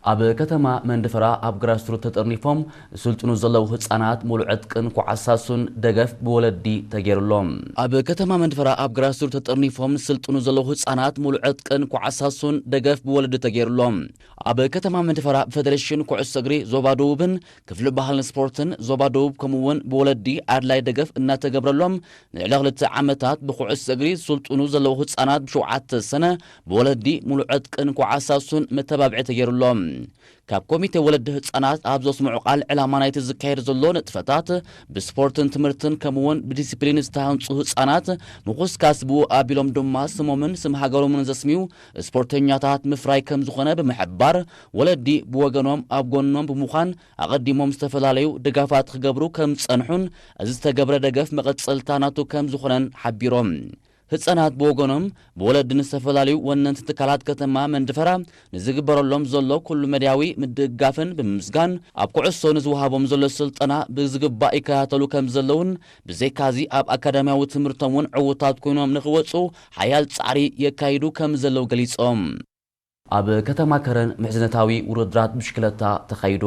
ኣብ ከተማ መንደፈራ ኣብ ግራስሩት ተጠርኒፎም ዝስልጥኑ ዘለዉ ህጻናት ሙሉእ ዕጥቅን ኮዓሳሱን ደገፍ ብወለዲ ተገይሩሎም። ኣብ ከተማ መንደፈራ ኣብ ግራስሩት ተጠርኒፎም ዝስልጥኑ ዘለዉ ህጻናት ሙሉእ ዕጥቅን ኮዓሳሱን ደገፍ ብወለዲ ተገይሩሎም። ኣብ ከተማ መንደፈራ ብፈደሬሽን ኩዕሶ እግሪ ዞባ ደቡብን ክፍሊ ባህልን ስፖርትን ዞባ ደቡብ ከምኡ እውን ብወለዲ ኣድላይ ደገፍ እናተገብረሎም ንልዕሊ ክልተ ዓመታት ብኩዕሶ እግሪ ዝስልጥኑ ዘለዉ ህጻናት ብሸውዓተ ሰነ ብወለዲ ሙሉእ ዕጥቅን ኮዓሳሱን መተባብዒ ተገይሩሎም። ካብ ኮሚቴ ወለዲ ህጻናት ኣብ ዘስምዑ ቃል፣ ዕላማ ናይቲ ዝካየድ ዘሎ ንጥፈታት ብስፖርትን ትምህርትን ከምኡውን ብዲሲፕሊን ዝተሃንጹ ህጻናት ምኹስካስ፣ ብኡ ኣቢሎም ድማ ስሞምን ስም ሃገሮምን ዘስምዩ ስፖርተኛታት ምፍራይ ከም ዝኾነ ብምሕባር፣ ወለዲ ብወገኖም ኣብ ጎኖም ብምዃን ኣቐዲሞም ዝተፈላለዩ ድጋፋት ክገብሩ ከም ዝጸንሑን እዚ ዝተገብረ ደገፍ መቐጸልታ ናቱ ከም ዝኾነን ሓቢሮም። ህጻናት ብወገኖም ብወለዲ ንዝተፈላለዩ ወነንቲ ትካላት ከተማ መንደፈራ ንዝግበረሎም ዘሎ ኩሉ መዳያዊ ምድግጋፍን ብምምስጋን፣ ኣብ ኩዕሶ ንዝወሃቦም ዘሎ ስልጠና ብዝግባእ ይከታተሉ ከም ዘለውን ብዘይካዚ ኣብ ኣካዳሚያዊ ትምህርቶም እውን ዕዉታት ኮይኖም ንኽወጹ ሓያል ጻዕሪ የካይዱ ከም ዘለዉ ገሊጾም። ኣብ ከተማ ከረን ምሕዝነታዊ ውድድራት ብሽክለታ ተኻይዱ።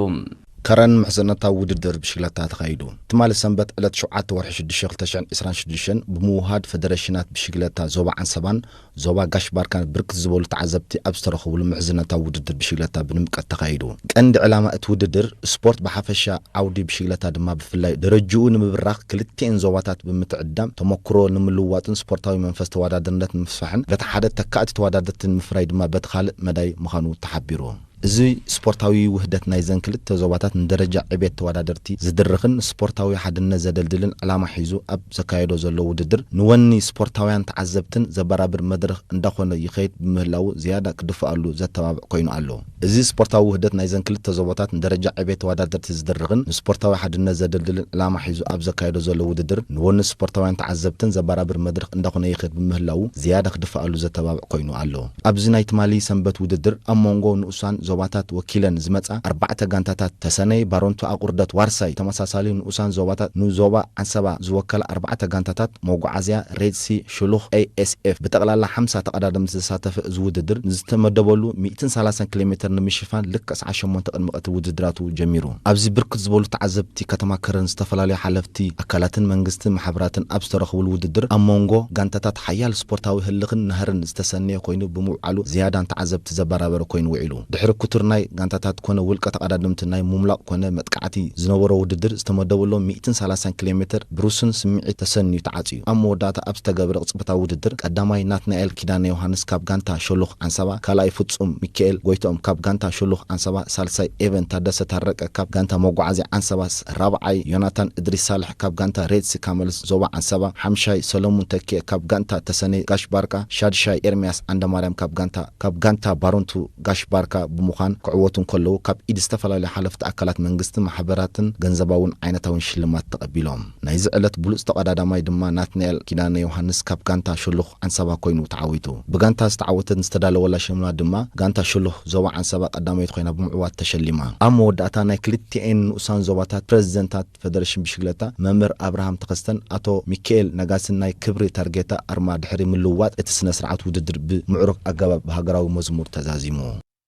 ከረን ምሕዝነታዊ ውድድር ብሽክለታ ተኻይዱ። ትማሊ ሰንበት ዕለት ሸውዓተ ወርሒ ሽዱሽተ ክልተ ሽሕን ዕስራን ሽዱሽተን ብምውሃድ ፈደረሽናት ብሽክለታ ዞባ ዓንሰባን ዞባ ጋሽ ባርካን ብርክት ዝበሉ ተዓዘብቲ ኣብ ዝተረኸብሉ ምሕዝነታዊ ውድድር ብሽክለታ ብድምቀት ተኻይዱ። ቀንዲ ዕላማ እቲ ውድድር ስፖርት ብሓፈሻ ዓውዲ ብሽክለታ ድማ ብፍላይ ደረጅኡ ንምብራኽ ክልቲኤን ዞባታት ብምትዕዳም ተመኩሮ ንምልውዋጥን ስፖርታዊ መንፈስ ተወዳደርነት ንምስፋሕን በቲ ሓደ ተካእቲ ተወዳደርቲ ንምፍራይ ድማ በቲ ካልእ መዳይ ምዃኑ ተሓቢሩ። እዚ ስፖርታዊ ውህደት ናይዘን ክልተ ዞባታት ንደረጃ ዕቤት ተወዳደርቲ ዝድርኽን ስፖርታዊ ሓድነት ዘደልድልን ዕላማ ሒዙ ኣብ ዘካየዶ ዘሎ ውድድር፣ ንወኒ ስፖርታውያን ተዓዘብትን ዘበራብር መድረኽ እንዳኾነ ይኸይድ ብምህላዉ ዝያዳ ክድፍኣሉ ዘተባብዕ ኮይኑ ኣሎ። እዚ ስፖርታዊ ውህደት ናይዘን ክልተ ዞባታት ንደረጃ ዕቤት ተወዳደርቲ ዝድርኽን ንስፖርታዊ ሓድነት ዘደልድልን ዕላማ ሒዙ ኣብ ዘካየዶ ዘሎ ውድድር፣ ንወኒ ስፖርታውያን ተዓዘብትን ዘበራብር መድረኽ እንዳኾነ ይኸይድ ብምህላዉ ዝያዳ ክድፍኣሉ ዘተባብዕ ኮይኑ ኣሎ። ኣብዚ ናይ ትማሊ ሰንበት ውድድር ኣብ መንጎ ንኡሳን ዞባታት ወኪለን ዝመጻ ኣርባዕተ ጋንታታት፣ ተሰነይ፣ ባረንቱ፣ ኣቑርደት፣ ዋርሳይ፣ ተመሳሳሊ ንኡሳን ዞባታት ንዞባ ዓንሰባ ዝወከላ ኣርባዕተ ጋንታታት፣ መጓዓዝያ፣ ሬድሲ፣ ሽሉኽ፣ ኤ ኤስ ኤፍ፣ ብጠቕላላ ሓምሳ ተቐዳደምቲ ዘሳተፈ እዚ ውድድር ንዝተመደበሉ ሚእትን ሰላሳን ኪሎ ሜትር ንምሽፋን ልክዕ ሰዓት ሸሞንተ ቅድሚ ቀትሪ ውድድራቱ ጀሚሩ። ኣብዚ ብርክት ዝበሉ ተዓዘብቲ ከተማ ከረን፣ ዝተፈላለዩ ሓለፍቲ ኣካላትን መንግስቲ ማሕበራትን ኣብ ዝተረኸብሉ ውድድር ኣብ መንጎ ጋንታታት ሓያል ስፖርታዊ ህልኽን ናህርን ዝተሰነየ ኮይኑ ብምውዓሉ ዝያዳ ንተዓዘብቲ ዘበራበረ ኮይኑ ውዒሉ። ድሕሪ ክቱር ናይ ጋንታታት ኮነ ውልቀ ተቐዳደምቲ ናይ ምምላቕ ኮነ መጥቃዕቲ ዝነበሮ ውድድር ዝተመደበሎም ሚእትን ሰላሳን ኪሎ ሜትር ብሩስን ስምዒት ተሰንዩ ተዓጽዩ። ኣብ መወዳእታ ኣብ ዝተገብረ ቅጽበታዊ ውድድር ቀዳማይ ናትናኤል ኪዳነ ዮሃንስ ካብ ጋንታ ሸሎኽ ዓንሰባ፣ ካልኣይ ፍጹም ሚካኤል ጎይትኦም ካብ ጋንታ ሸሎኽ ዓንሰባ፣ ሳልሳይ ኤቨን ታደሰ ታረቀ ካብ ጋንታ መጓዓዝያ ዓንሰባ፣ ራብዓይ ዮናታን እድሪስ ሳልሕ ካብ ጋንታ ሬድሲ ካመልስ ዞባ ዓንሰባ፣ ሓምሻይ ሰለሙን ተኪኤ ካብ ጋንታ ተሰነይ ጋሽ ባርካ፣ ሻድሻይ ኤርሚያስ ዓንደማርያም ካብ ጋንታ ካብ ጋንታ ባረንቱ ጋሽ ባርካ ብምዃን ክዕወቱ እንከለዉ፣ ካብ ኢድ ዝተፈላለዩ ሓለፍቲ ኣካላት መንግስቲ፣ ማሕበራትን ገንዘባውን ዓይነታውን ሽልማት ተቐቢሎም። ናይዚ ዕለት ብሉጽ ተቐዳዳማይ ድማ ናትናኤል ኪዳነ ዮሃንስ ካብ ጋንታ ሸሎኽ ዓንሰባ ኮይኑ ተዓዊቱ። ብጋንታ ዝተዓወተት ዝተዳለወላ ሽልማት ድማ ጋንታ ሸሎኽ ዞባ ዓንሰባ ቀዳመይቲ ኮይና ብምዕዋት ተሸሊማ። ኣብ መወዳእታ ናይ ክልቲኤን ንኡሳን ዞባታት ፕረዚደንታት ፈደረሽን ብሽክለታ መምህር ኣብርሃም ተኸስተን ኣቶ ሚካኤል ነጋስን ናይ ክብሪ ታርጌታ ኣርማ ድሕሪ ምልውዋጥ፣ እቲ ስነ ስርዓት ውድድር ብምዕሩግ ኣገባብ ብሃገራዊ መዝሙር ተዛዚሙ።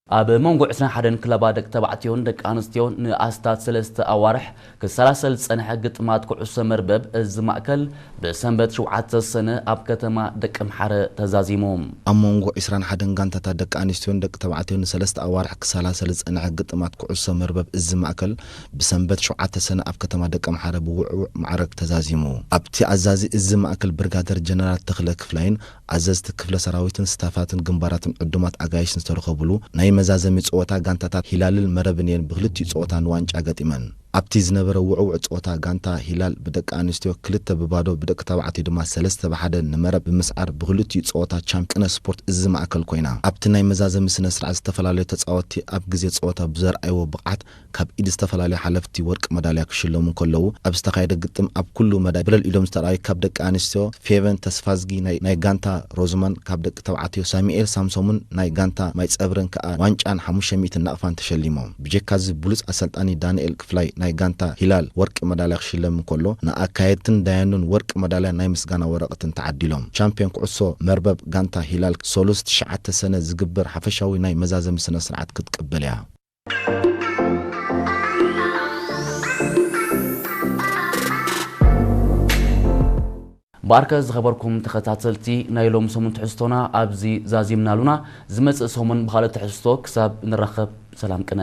ኣብ መንጎ ዕስራን ሓደን ክለባት ደቂ ተባዕትዮን ደቂ ኣንስትዮን ንኣስታት ሰለስተ ኣዋርሕ ክሰላሰል ዝጸንሐ ግጥማት ኩዕሶ መርበብ እዚ ማእከል ብሰንበት ሸውዓተ ሰነ ኣብ ከተማ ደቀምሓረ ተዛዚሙ። ኣብ መንጎ ዕስራን ሓደን ጋንታታት ደቂ ኣንስትዮን ደቂ ተባዕትዮን ንሰለስተ ኣዋርሕ ክሰላሰል ዝጸንሐ ግጥማት ኩዕሶ መርበብ እዚ ማእከል ብሰንበት ሸውዓተ ሰነ ኣብ ከተማ ደቀምሓረ ብውዕዉዕ ማዕረግ ተዛዚሙ። ኣብቲ ኣዛዚ እዚ ማእከል ብርጋደር ጀነራል ተኽለ ክፍላይን ኣዘዝቲ ክፍለ ሰራዊትን ስታፋትን ግንባራትን ዕዱማት ኣጋይሽን ዝተረኸብሉ ናይ መዛዘሚ ጸወታ ጋንታታት ሂላልን መረብን እየን ብክልቲኡ ጸወታ ንዋንጫ ገጢመን። ኣብቲ ዝነበረ ውዕውዕ ጸወታ ጋንታ ሂላል ብደቂ ኣንስትዮ ክልተ ብባዶ ብደቂ ተባዕትዮ ድማ ሰለስተ ብሓደ ንመረብ ብምስዓር ብክልቲኡ ጸወታ ቻምፒዮን ስፖርት እዚ ማእከል ኮይና። ኣብቲ ናይ መዛዘሚ ስነ ስርዓት ዝተፈላለዩ ተጻወትቲ ኣብ ግዜ ጸወታ ብዘርኣይዎ ብቕዓት ካብ ኢድ ዝተፈላለዩ ሓለፍቲ ወርቂ መዳልያ ክሽለሙ እንከለዉ፣ ኣብ ዝተኻየደ ግጥም ኣብ ኩሉ መዳይ ብለል ኢዶም ዝተርኣዩ ካብ ደቂ ኣንስትዮ ፌቨን ተስፋዝጊ ናይ፣ ናይ ጋንታ ሮዝማን፣ ካብ ደቂ ተባዕትዮ ሳሙኤል ሳምሶምን ናይ ጋንታ ማይ ጸብርን ከኣ ዋንጫን ሓሙሽተ ሚእትን ናቕፋን ተሸሊሞም። ብጀካዚ ብሉጽ ኣሰልጣኒ ዳንኤል ክፍላይ ናይ ጋንታ ሂላል ወርቂ መዳልያ ክሽለም እንከሎ፣ ንኣካየድትን ዳያኑን ወርቂ መዳልያ ናይ ምስጋና ወረቐትን ተዓዲሎም። ቻምፒዮን ኩዕሶ መርበብ ጋንታ ሂላል ሰሉስ ትሽዓተ ሰነ ዝግበር ሓፈሻዊ ናይ መዛዘሚ ስነ ስርዓት ክትቅበል እያ። ባርከ ዝኸበርኩም ተኸታተልቲ ናይ ሎም ሰሙን ትሕዝቶና ኣብዚ ዛዚምና ኣሉና። ዝመጽእ ሰሙን ብኻልእ ትሕዝቶ ክሳብ ንራኸብ ሰላም ቅነ።